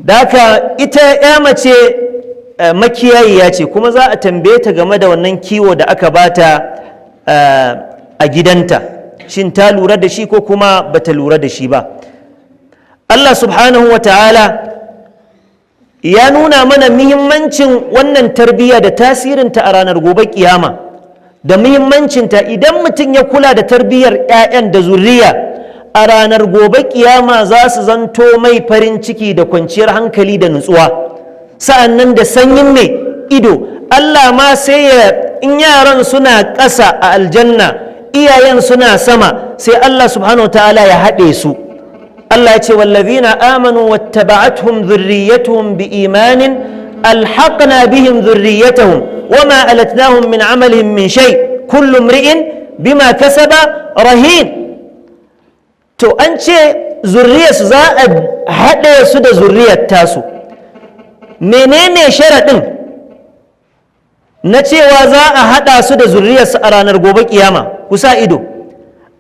Daka ita ya mace makiyayiya ce, kuma za a tambaye ta game da wannan kiwo da aka bata a gidanta, shin ta lura da shi ko kuma bata lura da shi ba. Allah subhanahu wa ta'ala ya nuna mana muhimmancin wannan tarbiyya da tasirinta a ranar gobe kiyama da muhimmancinta. Idan mutum ya kula da tarbiyyar 'ya'yan da zuriya, a ranar gobe kiyama za su zanto mai farin ciki da kwanciyar hankali da nutsuwa, sa'annan da sanyin mai ido. Allah ma sai ya, in yaran suna ƙasa a aljanna, iyayen suna sama, sai Allah subhanahu ta'ala ya haɗe su. Allah ya ce: wallazina amanu wattaba'atuhum dhurriyyatuhum biimanin alhaqna bihim dhurriyyatahum wama alatnahum min amalihim min shay kullu imri'in bima kasaba rahin. To, an ce zurriyarsu za a haɗe su da zurriyar tasu. Menene sharaɗin na cewa za a haɗa su da zurriyarsu a ranar gobe kiyama? Ku sa ido.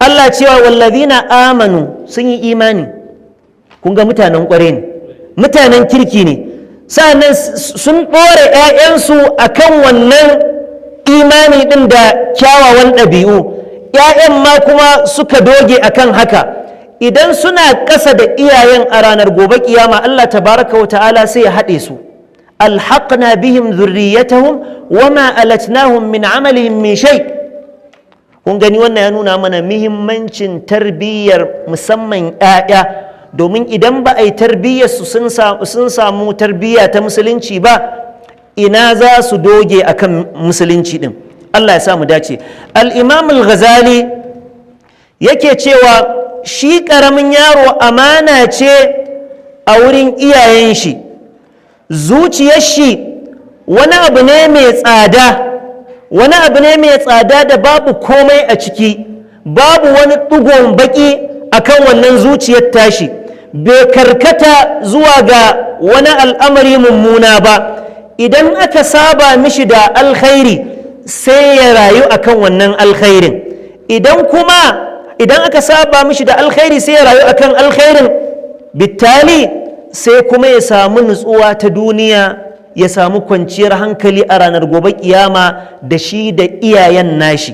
Allah cewa wallazina amanu, sun yi imani. Kun ga mutanen ƙware ne, mutanen kirki ne, sa'annan sun ɗora 'ya'yansu a kan wannan imani ɗin da kyawawan ɗabi'u. 'Ya'yan ma kuma suka doge akan haka. Idan suna ƙasa da iyayen, a ranar gobe kiyama Allah tabaraka wa ta'ala sai ya haɗe su: alhaqna bihim dhurriyyatahum wama alatnahum min amalihim min shay. Kun gani, wannan ya nuna mana muhimmancin tarbiyyar, musamman 'ya'ya, domin idan ba a yi tarbiyyar su sun samu tarbiyya ta musulunci ba, ina za su doge akan musulunci din? Allah ya sa mu dace. Al-Imam al-Ghazali yake cewa shi ƙaramin yaro amana ce a wurin iyayen shi. Zuciyar shi wani abu ne mai tsada, wani abu ne mai tsada da babu komai a ciki, babu wani ɗigon baƙi akan wannan zuciyar tashi, bai karkata zuwa ga wani al'amari mummuna ba. Idan aka saba mishi da alkhairi, sai ya rayu akan wannan alkhairin. Idan kuma idan aka saba mishi da alkhairi, sai ya rayu akan alkhairin. Bittali sai kuma ya samu nutsuwa ta duniya, ya samu kwanciyar hankali a ranar gobe kiyama da shi da iyayen nashi.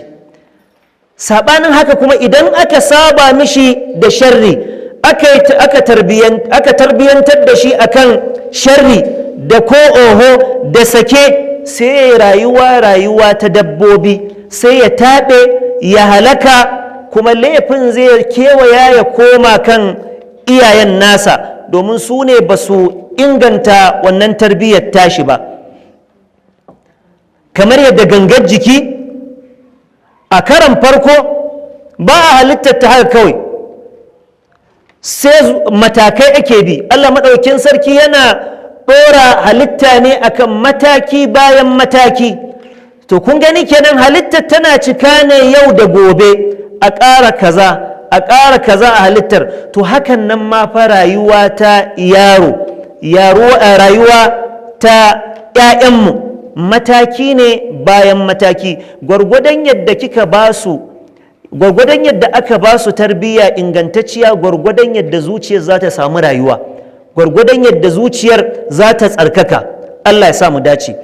Saɓanin haka kuma, idan aka saba mishi da sharri, aka tarbiyantar da shi akan sharri da ko oho da sake, sai ya rayuwa rayuwa ta dabbobi, sai ya taɓe, ya halaka, kuma laifin zai kewaya ya koma kan iyayen nasa, domin su ne ba su inganta wannan tarbiyyar tashi ba. Kamar yadda gangar jiki a karan farko ba a halittar ta haka kawai, sai matakai ake bi. Allah maɗaukin sarki yana ɗora halitta ne akan mataki bayan mataki. To, kun gani kenan, halittar tana cika ne yau da gobe, a ƙara kaza, a ƙara kaza a halittar. To, hakan nan ma fa rayuwa ta yaro, yaro, rayuwa ta 'ya'yanmu mataki ne bayan mataki. Gwargwadon yadda kika ba su, gwargwadon yadda aka ba su tarbiyya ingantacciya, gwargwadon yadda zuciyar za ta samu rayuwa, gwargwadon yadda zuciyar za ta tsarkaka. Allah ya sa mu dace.